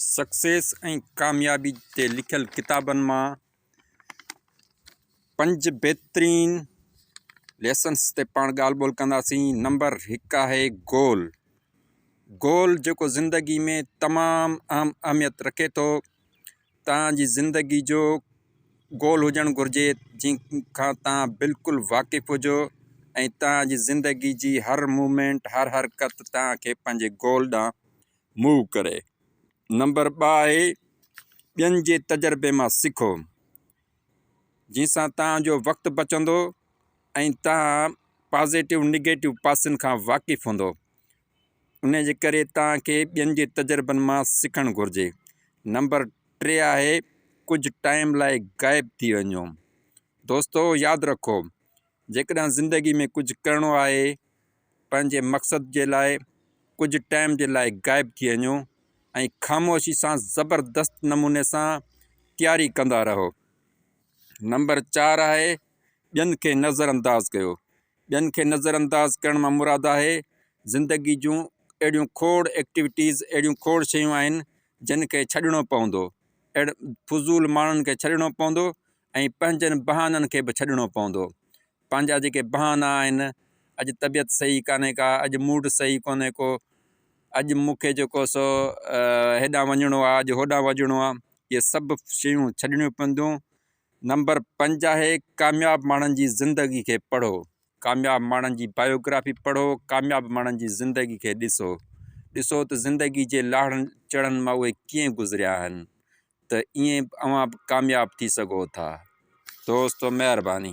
Success ۽ ڪاميابي تي لکيل ڪتابن مان پنج بهترين ليسنس تي پاڻ ڳالهه ٻولهه ڪنداسين نمبر هڪ آهي گول گول جيڪو زندگي ۾ تمام اهم اهميت رکي ٿو توهان جي زندگي جو گول هجڻ گهرجي جنهن کان توهان بلڪل واقف هجو ۽ توهان جي زندگي جي هر موومينٽ هر حرڪت توهان کي پنهنجي گول ڏانهن موو ڪري. نمبر ٻه آهي ٻين جي تجربي مان سکو جنهن سان توهان جو وقت بچندو ۽ توهان پازيٽو نگيٽو پاسن کان واقف هوندو ان جي ڪري توهان کي ٻين جي تجربن مان سکڻ گهرجي. نمبر ٽي آهي ڪجهه ٽائيم لاء غائب ٿي وڃو. دوستو ياد رکو جيڪڏهن زندگي ۾ ڪجهه ڪرڻو آهي پنهنجي مقصد جي لاء ڪجهه ٽائيم جي لاء غائب ٿي وڃو ۽ خاموشي سان زبردست نموني سان تياري ڪندا رهو. نمبر چار آهي ٻين کي نظر انداز ڪيو. ٻين کي نظر انداز ڪرڻ مان مراد آهي زندگي جون اهڙيون کوڙ ايڪٽيوٽيز اهڙيون کوڙ شيون آهن جن کي ڇڏڻو پوندو اهڙن فضول ماڻهن کي ڇڏڻو پوندو ۽ پنهنجن بهانن کي به ڇڏڻو پوندو. پنهنجا جيڪي بهانا آهن، اڄ طبيعت صحيح ڪانهي ڪا، اڄ موڊ صحيح ڪونهي ڪو، اڄ مون کي جيڪو سو هيڏانهن وڃڻو آهي، اڄ هوڏانهن وڃڻو آهي، اهي سڀ شيون ڇڏڻيون پونديون. نمبر پنج آهي ڪامياب ماڻهن جي زندگي کي پڙهو. ڪامياب ماڻهن جي بايوگرافي پڙهو، ڪامياب ماڻهن جي زندگي کي ڏسو. ڏسو ته زندگي جي لاهن چڙهن مان اهي ڪيئن گذريا آهن. ته ائين اوهان به ڪامياب ٿي سگهو ٿا. دوستو مهرباني.